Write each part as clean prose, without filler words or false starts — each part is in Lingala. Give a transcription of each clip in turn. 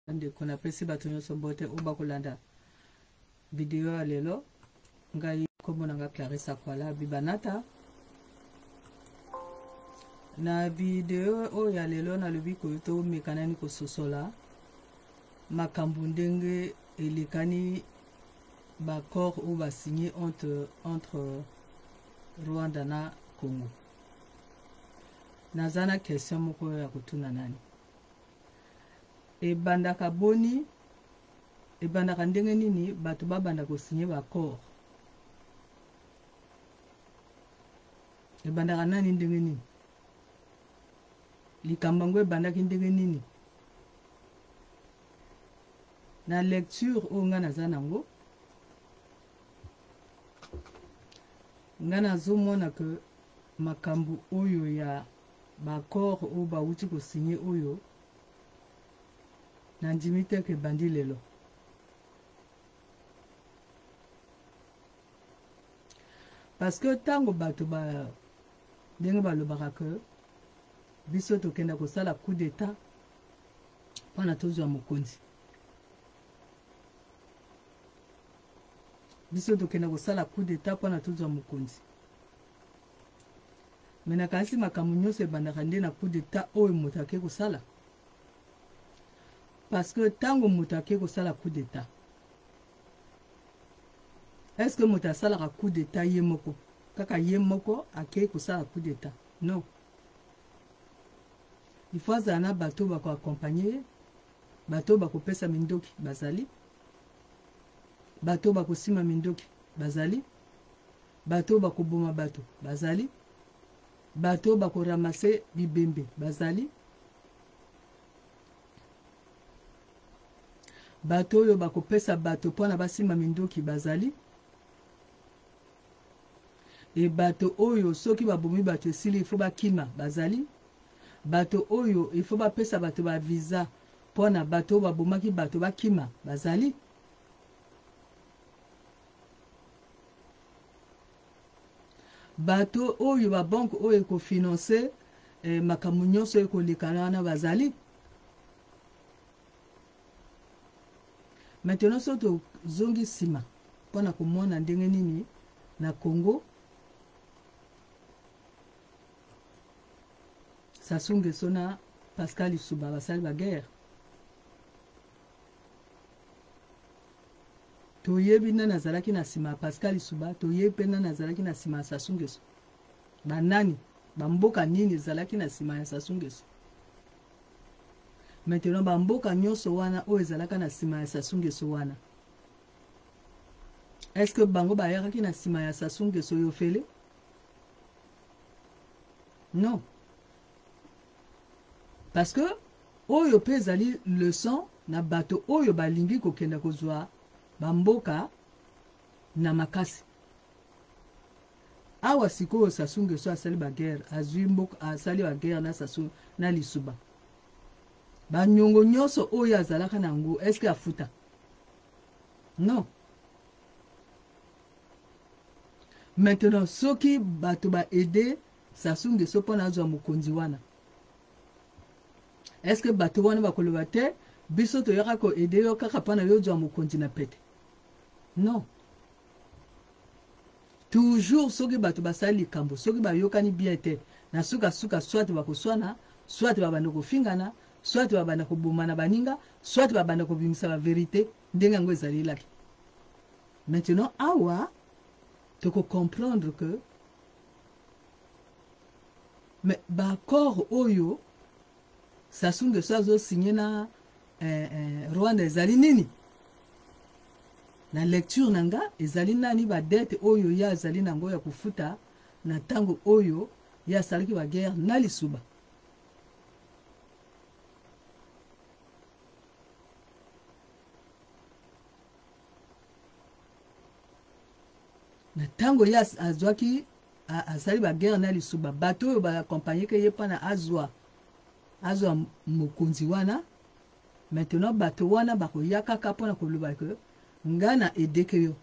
Bandeko, napesi bato nyonso mbote oyo bakolanda video ya lelo. Ngai nkombo na ngai Clarisse Akwala Bibanata. Na video oyo ya lelo nalobi koyo tomekanani kososola makambo ndenge elekani baaccord oyo basigne entre Rwanda na Congo. Naza na question moko ya kotuna nani. Ebandaka boni, ebandaka ndenge nini bato babanda kosigne baaccord? Ebandaka nani ndenge nini? Likambo yango ebandaki ndenge nini? Na lecture oyo ngai naza nango, ngai nazomona ke makambo oyo ya baaccord oyo bawuti kosigne oyo, nandimi te ke ebandi lelo. Parce que ntango bato ba ndenge balobaka ke biso tokenda kosala coup d'état mpona tozwa mokonzi, biso tokenda kosala coup d'état mpona tozwa mokonzi, me nakanisi makambo nyonso ebandaka nde na coup d'état oyo moto ake kosala. Parce que ntango moto ake kosala coup d'état, est-ce que moto asalaka coup d'état ye moko, kaka ye moko ake kosala coup d'état? Non, il faut azala na bato bakoaccompagne ye, bato bakopesa mindoki bazali, bato bakosima mindoki bazali, bato bakoboma bato bazali, bato bakoramase bibembe bazali, bato oyo bakopesa bato mpona basima mindoki bazali, e bato oyo soki babomi bato esili ifo bakima bazali, bato oyo ifo bapesa bato bavisa mpona bato oyo babomaki bato bakima bazali. Bato oyo babanke oyo ekofinanse makambo nyonso ekolekana wana bazali. Maintenant so tozongi nsima mpona komona ndenge nini na Congo Sassou Nguesso na Pascal Lissouba basali baguerre, toyebi nani azalaki na nsima ya Pascal Lissouba, toyebi mpe nani azalaki na nsima ya Sassou Nguesso, banani bamboka nini ezalaki na nsima ya Sassou Nguesso. Maintenant bamboka nyonso wana oyo ezalaka na nsima ya Sassou Nguesso wana, est-ce que bango bayakaki na nsima ya Sassou Nguesso yofele? Non, parce que oyo mpe ezali leçon na bato oyo balingi kokenda kozwa bamboka na makasi. Awa sikoyo Sassou Nguesso asali baguerre, azwi mboka, asali baguerre na Sassou na Lissouba, banyongo nyonso oyo azalaka na yango, est-ce que afuta? Non. Maintenant soki bato ba aider Sassou Nguesso mpona azwa mokonzi wana, est-ce que bato wana bakoloba te biso toyaka koaide yo kaka mpona yo ozwa mokonzi na pete? Non. Toujours soki bato basali likambo, soki bayokani bien te, na sukasuka soit bakoswana, soit babanda kofingana, soit babanda kobomana baninga, soit babanda kobimisa baverité ndenge yango ezalelaki. Maintenant awa tokocomprendre que mais baaccord oyo Sassou Nguesso azosigne na Rwanda ezali nini? Na lecture na nga ezali nani badete oyo ye azali nango ya kofuta na ntango oyo ye asalaki baguerre na Lissouba. Na ntango ye azwaki asali baguerre na Lissouba, bato oyo baakompagneke ye mpona azwa mokonzi wana, maintenant bato wana bakoya kaka mpona koloba ke ngai na edeke yo,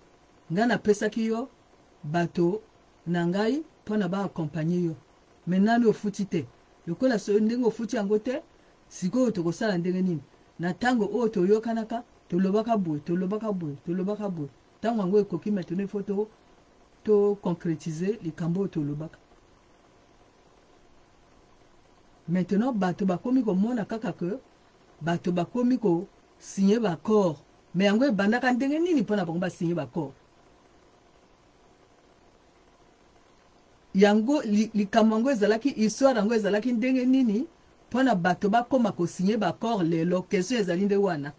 ngai napesaki yo bato na ngai mpona baakompagne yo, me nani ofuti te, lokola ndenge ofuti yango te, sikoyo tokosala ndenge nini? Na ntango oyo toyokanaka, tolobaka boye, tolobaka boye, tolobaka boye. Ntango yango ekoki maintenant, il faut to to concrétiser likambo oyo tolobaka. Maintenant bato bakomi komona kaka que bato bakomi ko signer ba accord, mais yango ebandaka ndenge nini mpona bango ba signer ba accord? Yango likambo yango ezalaki, histoire yango ezalaki ndenge nini mpona bato bakoma kosinye baaccord lelo? Question ezali nde wana.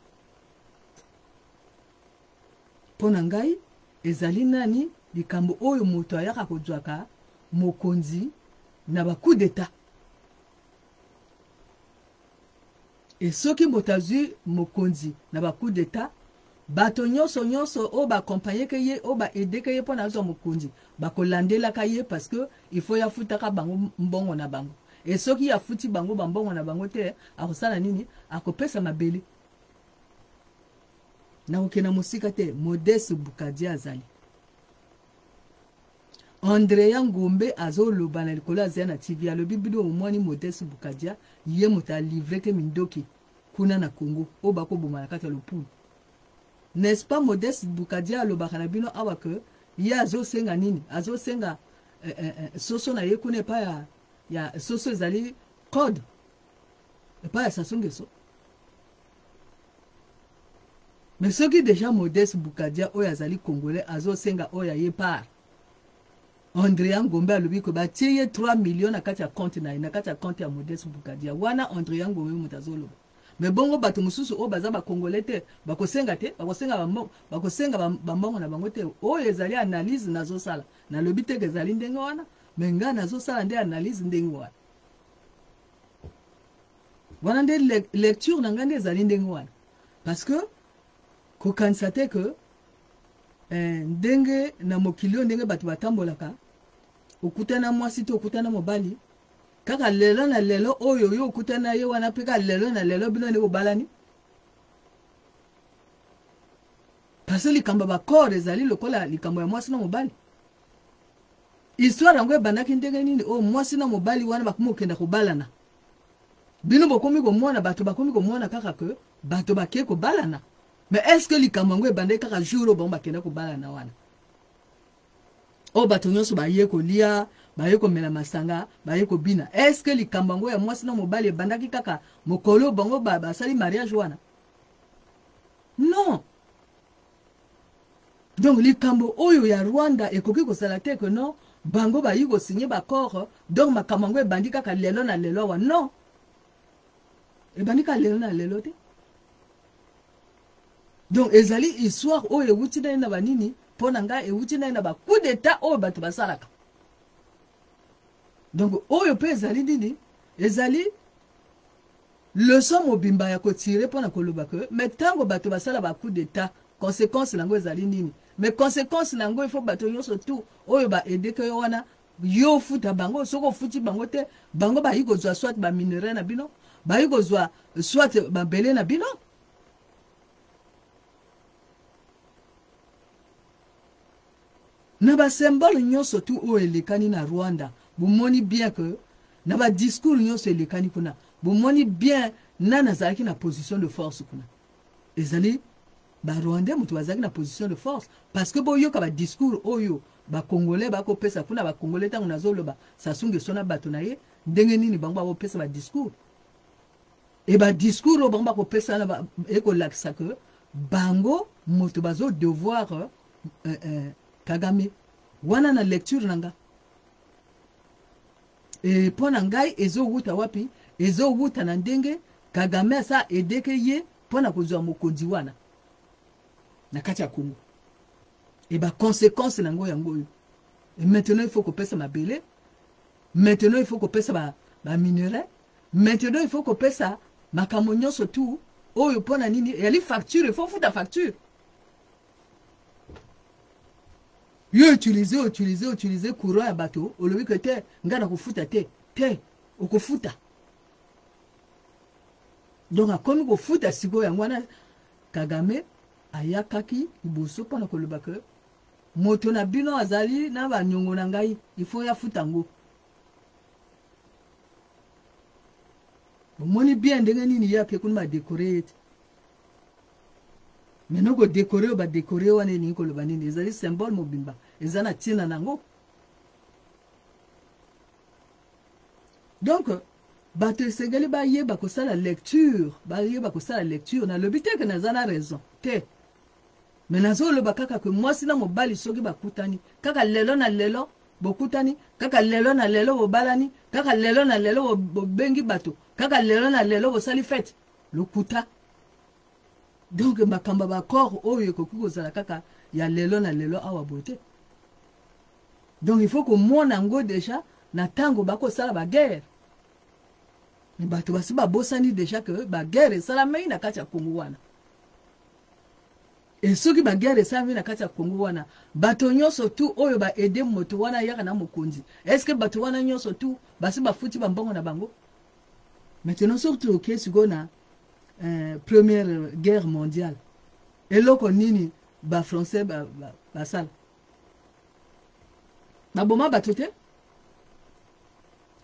Mpo na ngai ezali nani likambo oyo moto ayaka kozwaka mokonzi na ba coup d'état. E soki moto azwi mokonzi na ba coup d'état, bato nyonso nyonso oyo baakompagneke ye, oyo baaideke ye mpo na azwa mokonzi, bakolandelaka ye, parce que il faut yafutaka bango mbongo na bango. E soki afuti bango bambongo na bango te, akosala nini? Akopesa mabele. Nakokenda mosika te, Modeste Boukadia azali. Andrea Ngombe azoloba na likolo azali na TV, alobi bino omwani Modeste Boukadia ye moto alivreke mindoki kuna na Congo oyo bakoboma na kati ya lopulu. N'est-ce pas Modeste Boukadia alobaka na bino awa que ye azosenga nini? Azosenga eh, eh, eh, soso na ye kuna epai ya, ya soso ezali code epai ya Sassou Nguesso. Mais soki deja Modeste Boukadia oyo azali congolais azosenga oyo aye part, Andrea Ngombe alobi ko batie ye 3 millions na kati ya compte na ye, na kati ya compte ya Modeste Boukadia wana. Andrea Ngombe moto azoloba. Mais bongo bato mosusu oyo baza bacongolais te bakosenga te, bakosenga bambongo, bakosenga bambongo na bango te. Oyo ezali analyse nazosala, nalobi te ezali ndenge wana, mais ngai nazosala nde analyse ndenge wana. Wana nde lecture na ngai nde ezali ndenge wana, parce que kokanisa te que ndenge na mokili oyo ndenge bato batambolaka, okutana mwasi to okutana mobali, kaka lelo na lelo oyo yo okutana ye wana mpe kaka lelo na lelo bino nde bobalani. Parce que likambo ya baaccord ezali lokola likambo ya mwasi na mobali. Histoire yango ebandaki ndenge nini oyo mwasi na mobali wana bakomi kokenda kobalana? Bino bokomi komona, bato bakomi komona kaka ke bato bakei kobalana, mais est ce que likambo yango ebandaki kaka jour oyo bango bakenda kobalana wana, oyo bato nyonso baye kolia, baye komela masanga, baye kobina? Est ce que likambo yango ya mwasi na mobali ebandaki kaka mokolo bango basali mariage wana? Non. Donc likambo oyo ya Rwanda ekoki kozala te que non, bango bayi kosinye baaccord, donc makambo yango ebandi kaka lelo na lelo awa. Non, ebandi kaka lelo na lelo te. Donc ezali histoire oyo ewuti na ye na banini. Mpo na ngai ewuti na ye na bacoup d'état oyo bato basalaka. Donc oyo mpe ezali nini? Ezali leçon mobimba ya kotire mpo na koloba ke mais ntango bato basala bacoup d'état, conséquence nango ezali nini? Mais conséquence nango, il faut bato nyonso tout oyo baaideke yo wana, yo ofuta bango. Soki ofuti bango te, bango bayi kozwa soit baminerai na bino, bayi kozwa soit mabele na bino. Na basymbole nyonso tu oyo elekani na Rwanda, bomoni bien que na badiscours nyonso elekani kuna, bomoni bien nani azalaki na position de force kuna? Ezali barwandais moto bazalaki na position de force, parce que boyoka badiscours oyo bacongolais bakopesa kuna. Bacongolais, ntango nazoloba Sassou Nguesso na bato na ye, ndenge nini bango bakopesa badiscours? E badiscours oyo bango bakopesa wana ekolakisa ke bango moto bazodevoir Kagame wana. Na lecture na nga, e mpo na ngai ezowuta wapi? Ezowuta na ndenge Kagame asa aideke ye mpo na kozwa mokonzi wana na kati ya Congo. E baconséquence nango yango oyo. E maintenant il faut kopesa mabele, maintenant il faut kopesa baminerai, ba maintenant il faut kopesa makambo nyonso tu oyo. Mpo na nini? Eyali facture, il faut futa facture. Yo utilize, utilize, utilize courant ya bato, olobi ke te, ngai nakofuta te. Te, okofuta. Donc akomi kofuta sikoyo. Yango wana Kagame ayakaki liboso mpona koloba ke moto na bino azali na baniongo na ngai, il faut yafuta yango. Bomoni bien ndenge nini ye ake kuna badekore ye te. Maintenant ko décorer oyo ba décorer wana elingi koloba nini? Ezali symbole mobimba, eza na ntina nango. Donc bato esengeli bayeba kosala lecture, bayeba kosala lecture. Nalobi te ke naza na raison te, me nazoloba kaka ke mwasi na mobali soki bakutani kaka lelo na lelo, bokutani kaka lelo na lelo, bobalani kaka lelo na lelo, bobengi bato kaka lelo na lelo, bosali fete, lokuta. Donc makambo ya baaccord oyo ekoki kozala kaka ya lelo na lelo awa boye te. Donc il faut komona yango deja na ntango bakosala baguerre. Me bato basi babosani deja ke baguerre esalamaki na kati ya Kongo wana. E soki baguerre esalami na kati ya Kongo wana, bato nyonso tu oyo baede moto wana ayaka na mokonzi, estce bato wana nyonso tu basi bafuti bambongo na bango? Maintenant soki toke sikoyo na première guerre mondiale, eloko nini bafrançais basala? Baboma bato te.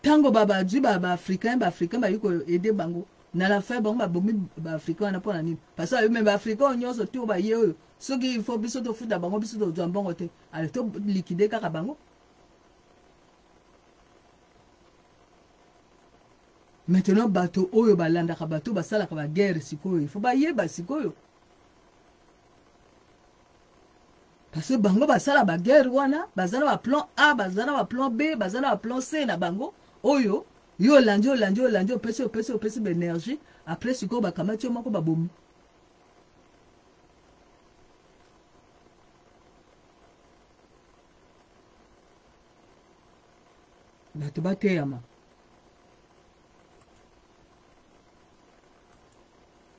Ntango bazwi baafricain, baafricain bayi koede bango, na la fin bango babomi baafricain wana. Mpo na nini? Parce que me baafricain oyo nyonso te oyo baye oyo, soki il faut biso tofuta bango, biso tozwa mbongo te, ale toliquide kaka bango. Maintenant bato oyo balandaka bato basalaka baguerre sikoyo, il faut bayeba sikoyo, parce que bango basala baguerre wana, baza na baplan A, baza na baplan B, baza na baplan C na bango. Oyo yo olandi, olandi, olandi, opesi, opesi, opesi baénergie, après sikoyo bakamati yo moko, babomi. Bato bateyama.